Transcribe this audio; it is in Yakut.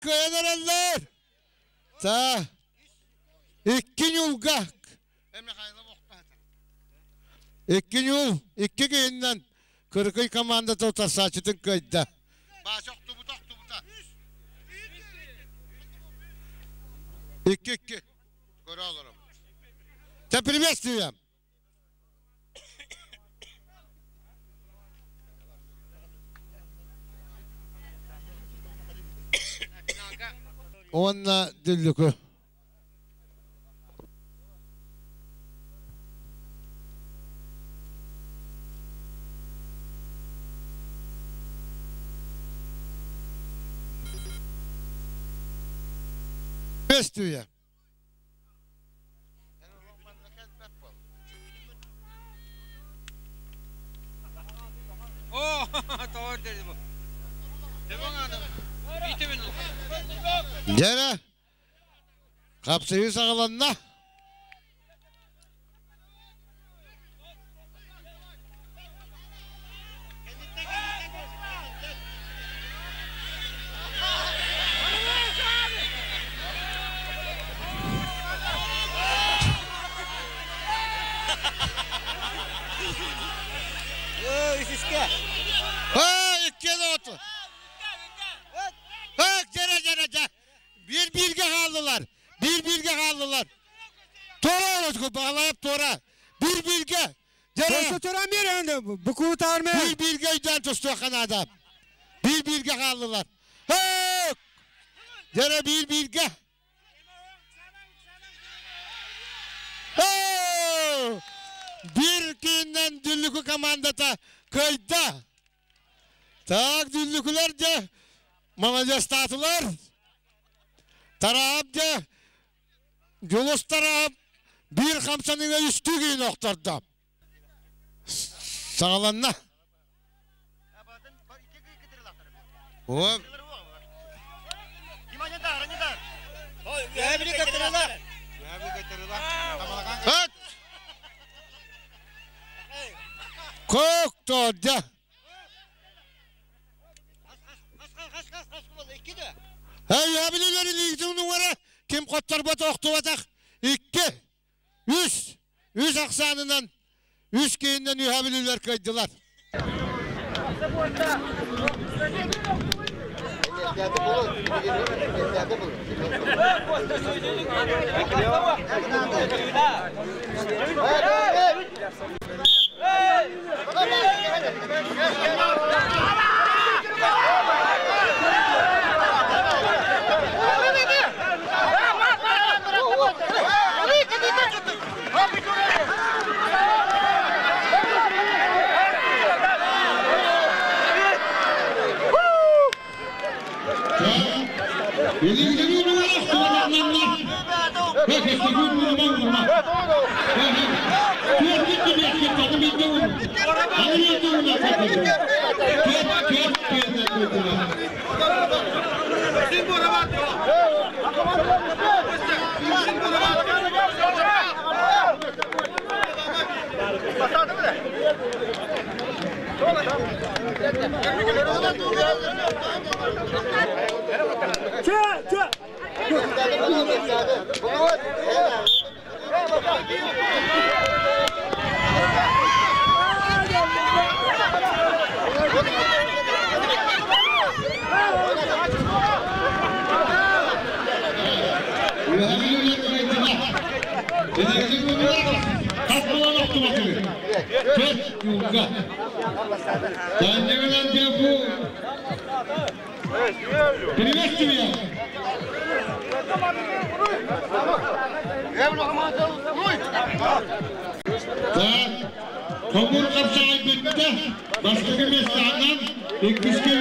Кыайан эрэллэр. Та икки ньулга. Икки ньул, икки киһиннэн Кырыкый командата утарсааччытын кыайда. Икки-икки. Көрө олоробут. Те приветствуем! Уонна Дүллүкү. Приветствие! Дьэрэ, хапсыһыы саҕаланна. Иккиэн оту. Дьэрэ, дьэрэ, дьэ. Биир бииргэ хааллылар. Биир бииргэ хааллылар. Туора олоску, Баҕалаайап туора. Биир бииргэ. Дьэрэ. Туран биэрэн букутаар ме. Биир бииргэ өйдөөн тустуохха наада. Биир бииргэ хааллылар. Дьэрэ биир бииргэ. Биир кииннэн Дүллүкү командата кыайда. Так, Дүллүкүлэр дьэ молодецтаатылар. Тараап дьэ Дьулус Тараап биир хамсаныыга үстүү киһини охтордо. Саҕаланна. О, Эт! Көк тордя. Эй, билилер илиитин уҥара ким хотторбот охтубатах икки, үс, үс ахсаанынан үс киһиннэн үһэ билилер кыайдылар. Приветствую! Так, хомуур хапсаҕай бүттэ. Бастакы миэстэҕинэн, иккискэ